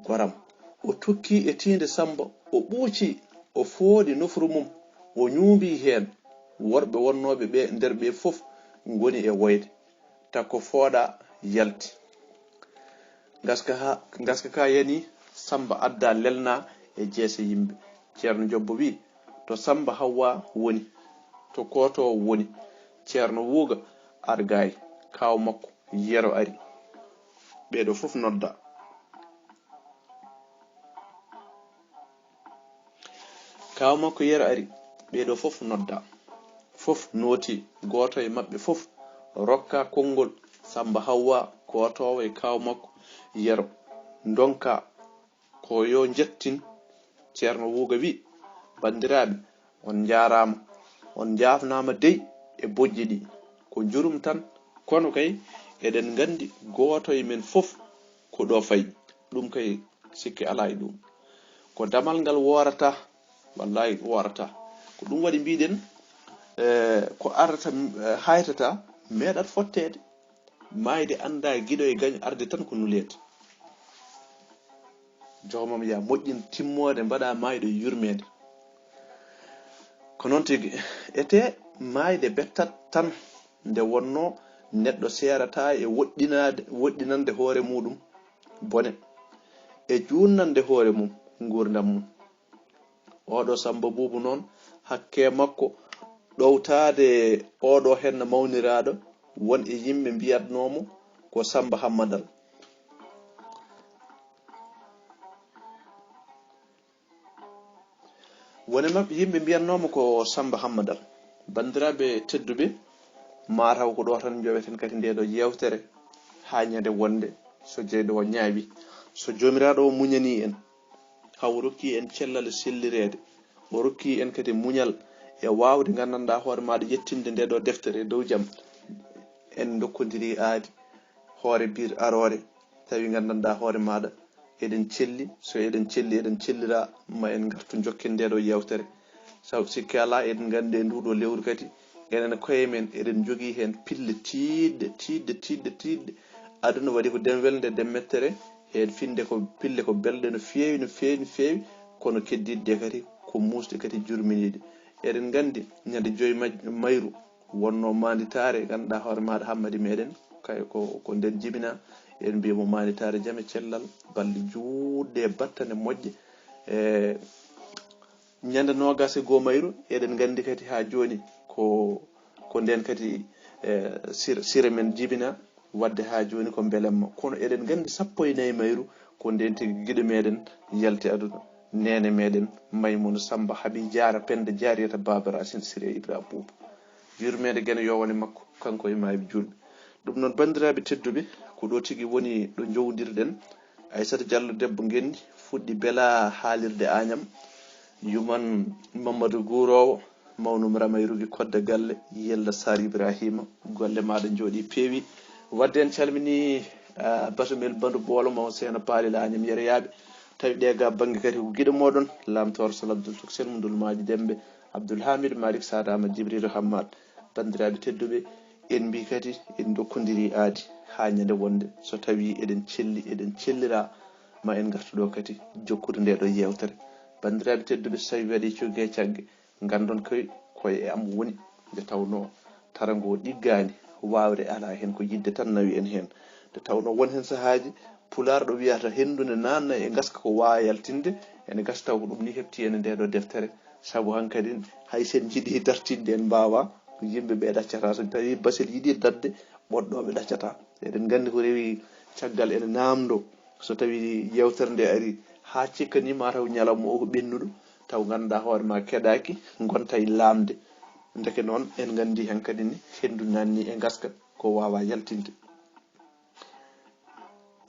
Goram. O tokki e tiinde Sammba, o ɓuuci, o fooɗi nofru mum, o ñuumbi heen. Worɓe wonnooɓe ɓe nder ɓe fof ngoni e woyde. Takko fooɗa yalti. Ngaska ha, ngaska ka yani, Sammba adda lelna e jeese yimɓe. Ceerno Jobbo wi, "To Sammba Hawwa woni, to Kooto woni." Ceerno Wuuga argaay, kaaw makko Yero ari. Ɓeeɗo fof nodda. Kaaw makko Yero ari, ɓeeɗo fof nodda. Fof nooti, gooto e maɓɓe fof rokka konngol. Sammba Hawwa, Kootoowo e kaaw makko Yero ndonka ko yo njettin. Ceerno Wuuga wi, "Banndiraaɓe, on njaaraama, on njaafnaama dey e boƴƴi ɗi. Ko njurum tan, kono kay eɗen nganndi gooto e men fof ko ɗo fayi. Ɗum kay sikke alaa e ɗum. Ko damal ngal woorata, wallaahi woorata. Ko ɗum waɗi mbiɗen, eh, ko arata, eh, haytata, meeɗat fotteede. Maayde annda giɗo e gaño, arde tan ko nuleede." Joomam ya moƴƴin timmoode, mbaɗa maayɗo yurmeende. Ko noon tigi, ete maayde bettat tan, nde wonno neɗɗo seerata e woɗɗinaade, woɗɗinande hoore muɗum bone, e juunnande hoore mum nguurndam mum. Oɗo Sammba Buubu noon, hakke makko ɗowtaade oɗo henna mawniraaɗo, won e yimɓe mbiyatnoomo ko Sammba Hammadal. Won e maɓɓe yimɓe mbiyatnoomo ko Sammba Hammadal. Banndiraaɓe tedduɓe, maa taw ko ɗo tan njoweten kadi nde ɗo yeewtere haa ñande wonde, so jeyɗo o ñaawi, so Joomiraaɗo o muñanii en. Haa o rokki en cellal e sellireede, o rokki en kadi muñal e waawde nganndanɗaa hoore maaɗa yettinde nde ɗo deftere e dow jam. En ndokkondiri aadi, hoore biir aroore, tawi nganndanɗaa hoore maaɗa eɗen celli, so eɗen celli, eɗen cellira, ma en ngartu njokken nde ɗo yeewtere. Sabu sikke alaa, eɗen nganndi e nduɗo lewru kadi, enen koye men, eɗen njogii heen pille tiiɗɗe, tiiɗɗe, tiiɗɗe, tiiɗɗe. Aduna waɗi ko demwel nde demmettere, heen finde ko pille ko belɗe no feewi, no feewi, no feewi, kono keddiiɗe ɗe kadi ko muusɗe kadi jurminiiɗe. Eɗen nganndi ñande joyi maj-, mayru wonno maanditaare, ngannduɗaa hoore maaɗa Hammadi meɗen, kay ko ko nden jibina. En mbiya mo maanitaare jame cellal, balɗe juutɗe e battane moƴƴe. E ñande noogas e goo mayru, eɗen nganndi kadi haa jooni ko ko nden kadi e sir- sire men jibina. Wadde haa jooni ko mbelamma, kono eɗen nganndi sappo e nayi mayru ko nden tigi giɗo meɗen yalti aduna, neene meɗen Maymuna Samba Habi Jaara Penda Jaariyata Baaba Racine Siré Ibra Buuba. Yurmeende geno yo wone makko, kanko e maayo juulɓe. Ɗum noon, banndiraaɓe tedduɓe, ko ɗo tigi woni ɗo njowdirɗen. Aysata Jallo debbo ngenndi fuɗɗi bela haalirde Añam. Yuman Mamadou Guuroowo, mawnum Ramayrugi Kodde Galle, Yella Sar Ibrahima, golle maaɗa njooɗi peewi. Wadde en calmini ah, Batumel Bandu Boolo, maw Seena Paali Laañam Yereyaaɓe, tawi ɗe ga bannge kadi ko giɗo mooɗon, Laamtoor Sal Abdul Tuksel Mundul Maaji Dembe, Abdul Hamid Malik Sadama Jibril Hammad. Banndiraaɓe tedduɓe, en mbi kadi en ndokkondiri aadi haa ñande wonde, so tawi eɗen celli, eɗen cellira, ma en ngartu ɗo kadi jokkude nde ɗo yeewtere. Banndiraaɓe tedduɓe, so tawi waɗi cogge e cagge, nganndon koye koye e am woni. Nde tawnoo tara ngo ɗiggaani, waawre alaa heen, ko yiɗde tan nawi en heen. Nde tawnoo won heen sahaaji, Pulaar ɗo wiyata henndu ne naatna e ngaska ko waawa yaltinde, ene gasa taw ko ɗum ni heɓti en e nde ɗo deftere. Sabu hankadi hay sen njiɗi dartinde en mbaawaa, ko yimɓe ɓe ɗaccata. So tawi basel yiɗi daɗde, ɓoɗɗooɓe ɗaccata. Eɗen nganndi ko rewi caggal ene naamndo. So tawi yeewtere nde ari haa cikkani ma taw ñalawma o ko ɓennuɗo, taw ngannduɗaa hoore ma keɗaaki, ngonta e laamde. Ndeke noon en nganndi hankadi ni henndu naatni e ngaska ko waawa yaltinde.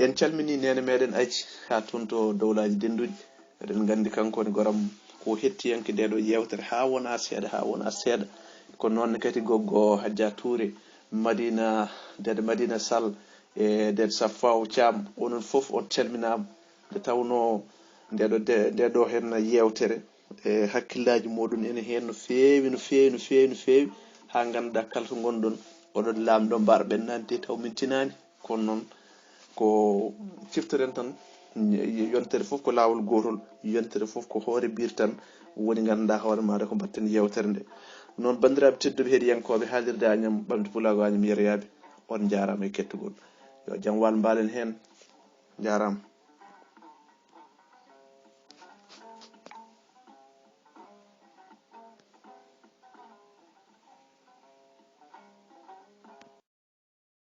En calmini neene meɗen Ayci haa toon to Dowlaaji Dennduɗi. Eɗen nganndi kanko woni goram ko hettiyanke nde ɗo yeewtere haa wona seeɗa, haa wona seeɗa. Ko noon ne kadi goggo Hajja Touré, Madina, Dede Madina Sall, e Dede Safaw Thiam, onon fof on calminaama. Nde tawnoo nde ɗo de-, nde ɗo heen yeewtere, e hakkillaaji mooɗon ene heen no feewi, no feewi, no feewi, no feewi, haa ngannduɗaa kala to ngonɗon, oɗon laamɗo mbar ɓennani de taw min tinaani. Kono noon ko ciftoren tan, yontere fof ko laawol gootol, yontere fof ko hoore biir tan woni ngannduɗaa hoore maaɗa ko mbaɗten yeewtere nde. Noon banndiraaɓe tedduɓe heɗiyankooɓe haalirde Añam Ɓamde Pulaagu Añam Yereyaaɓe, on njaaraama e kettugol. Yo jam wal mbaalen heen. Njaaraama.